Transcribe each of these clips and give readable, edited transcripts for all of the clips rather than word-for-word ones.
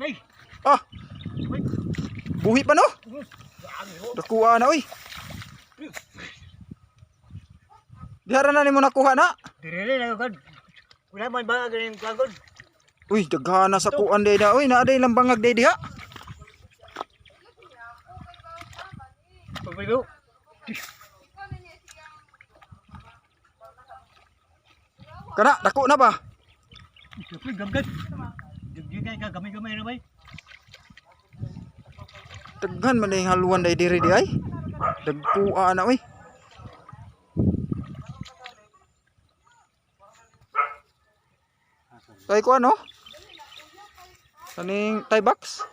Ay. Ah! Uy. Buhi pa no? Nakuha na oy. Dihara na nimo nakuha na. Dire na gud. Wala man ba ganing kagod? Uy, daghana sa kuan day na oy, naa day lambangag day diha. Pagbayo. Kana, dako na ba? Uy, gamgat. Dugdugay ka gamay-gamay ra bay. Daghan man day haluan day diri di ay. Dagkuha na oy. Tay ko ano? Kaning tay box?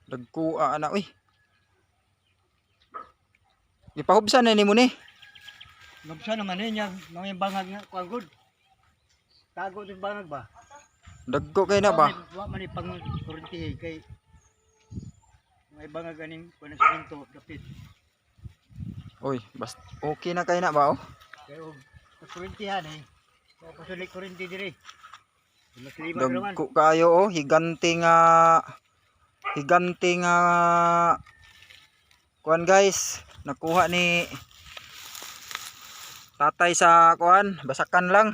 Dagkuha na oy. Gipahubsan na nimo ni. Gabsa naman eh niya, mga bangag nga kagod. Tago to bangag ba? Dagko kay na ba? Wa man ni pang kurente kay may bangag aning kuan sa pinto dapit. Oy, bas okay na kay na ba oh? Kay og kurentehan eh. Wa pasulik kurente dire. Mas lima naman. Dagko kayo oh, higante nga kuan guys, nakuha ni tatay sa kuan, basakan lang.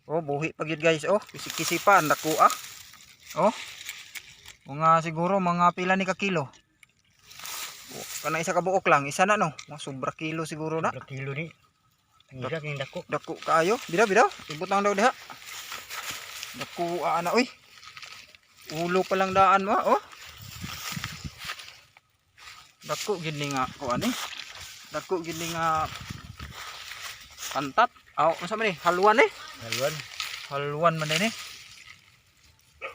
Oh, buhi pa gyud guys oh, kisi-kisi pa nakuha. Oh. Mga siguro mga pila ni ka kilo. Oh, kanang isa ka buok lang, isa na no. Mga sobra kilo siguro na. Sobra kilo ni. Ang isa king dako. Dako kaayo. Bida bida. Ibutang daw diha. Dako ana oy. Ulo pa lang daan mo oh. Dako gid ni nga kuan eh. Dako gid ni nga pantat. Aw, unsa man ni? Halwan eh. Halwan. Halwan man din eh.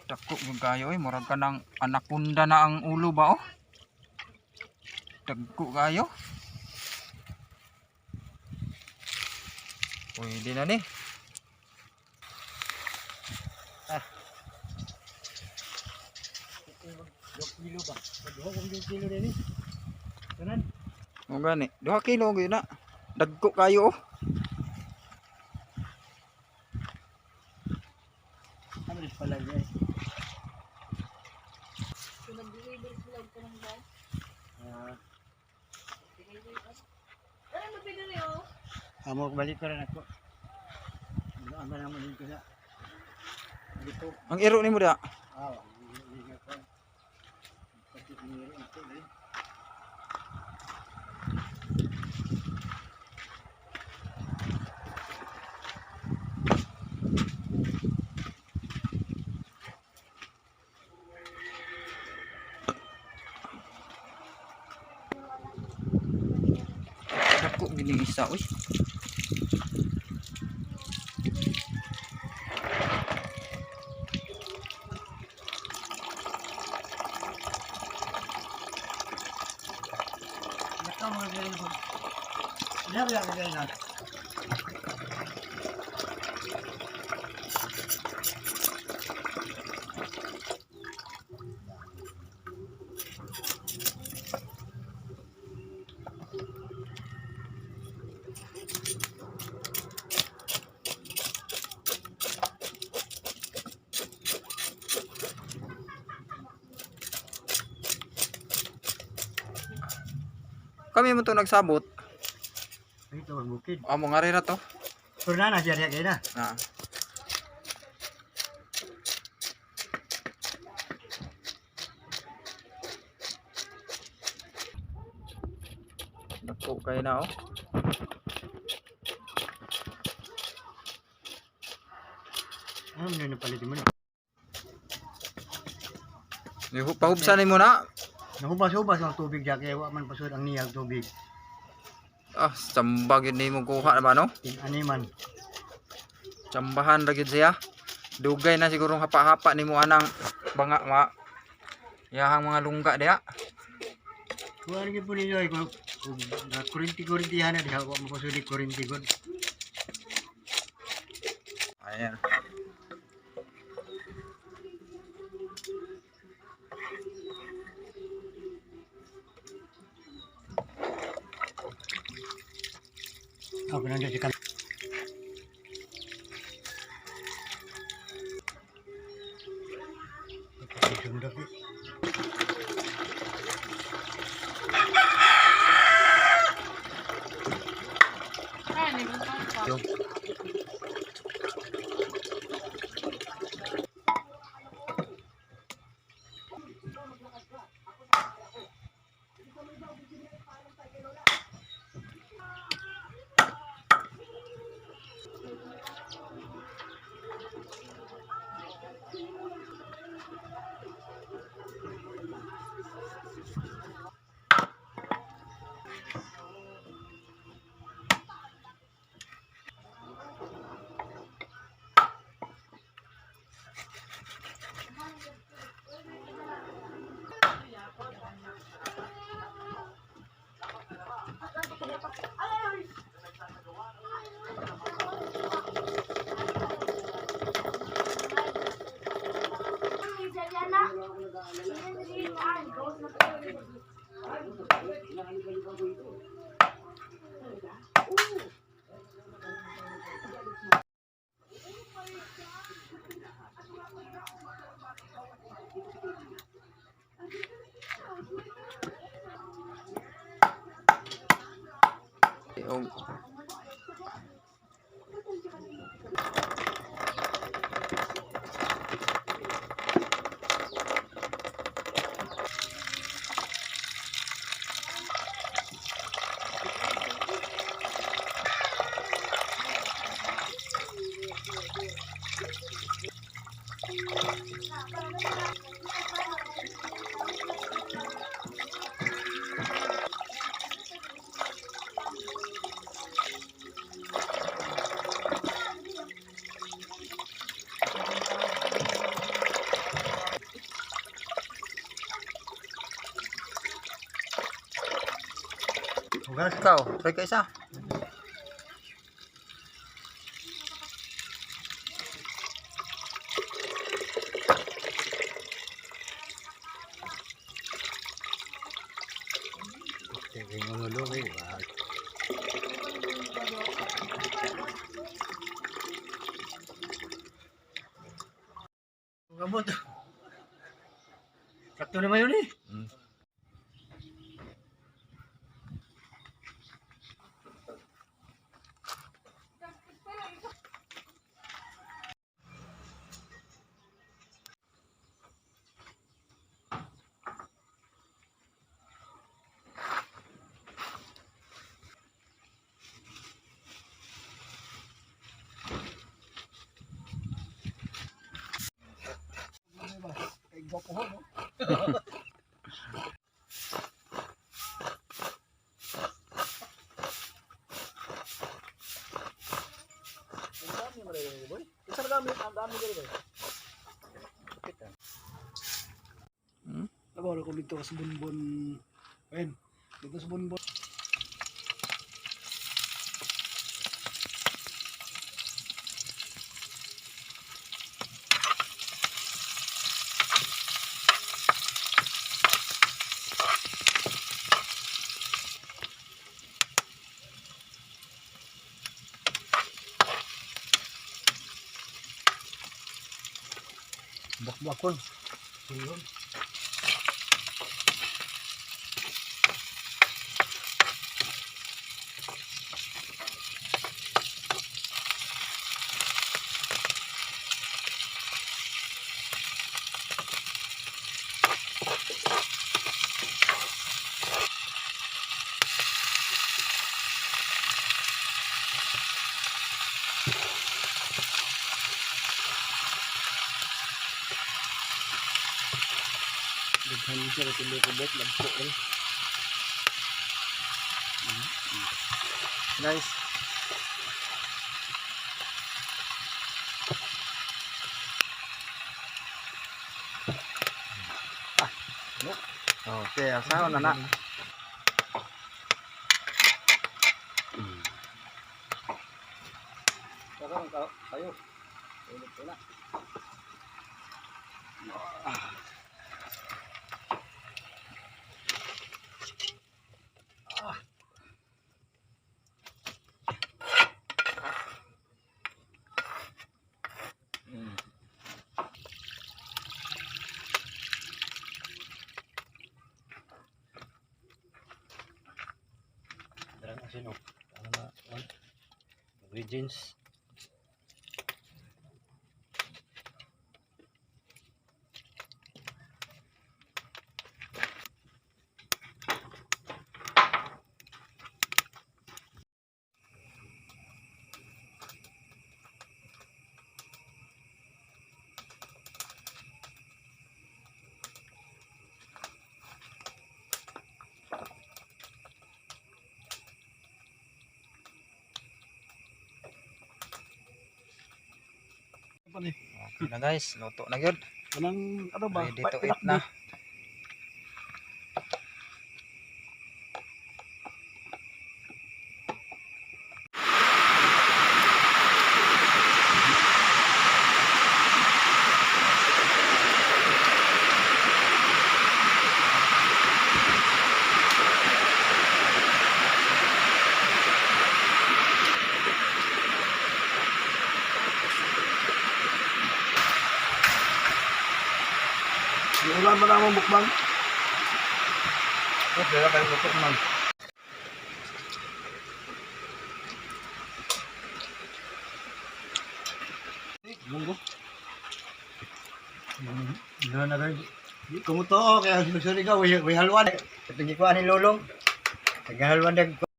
Dako gyud kayo oy, murag ka ng anaconda na ang ulo ba oh. Dagko kayo. Pwede na ni. 2 kilo ba? Duha kong 2 kilo din eh. Tanan. O gani, 2 kilo gyud na. Dagko kayo oh. Ano rin pala guys? So, nag-deliver sila og kanang gas. Ah, Ano mo pinili oh? amo balik ko rin ako. Ano ama naman dito na. Dito. Ang iro nimo da. Ah, hindi nga ko. Pati niro ako eh. Dagko gid ni isa oy. Nakaw mga ganyan ko. Wala wala ganyan. Kami mo to nagsabot. Ito ang bukid. Amo nga rin na to. Pero na na siya riya kay na. Na. Dako kayo na oh. Ano na napalit mo na? Pahubsan mo na. Nahubas-hubas ang tubig diya kay wa man pasud ang niyag tubig. Ah, tsamba gyud nimo kuha na ba no? Tin-animan. Tsambahan ra gyud siya. Dugay na siguro hapa-hapa nimo anang banga ma. Yahang mga lungga diha. Kuha rin po ninyo ay kung kurente-kurentihan na diha wa man pasud kurente gud. Ayan. Ako nandun si kan. Sundok eh. Ah, ni mo pa. Yung. Og Hugas. ikaw, try ka isa. Sige, ngulo eh. Wag. Gamot. Sakto naman yun eh. Nabawal ko dito sa Bunbun. Ayun, dito sa Bunbun. Bakbakon. Daghan siya kasi tuloy kubot, lagpo eh. Guys. Okay, asawa na na. Kayo. Ulit ko na. Asin og ano na one ingredients. Pa ni. Okay na guys, luto na gyud. Kanang ano ba? Ready to eat na. Ulan ba na among bukbang? Oh, dala kayo luto man. Munggo. No na kayo. Di kumuto kaya sorry ka, way halwan. Katong gikuha ni Lolong. Naghalwan dag.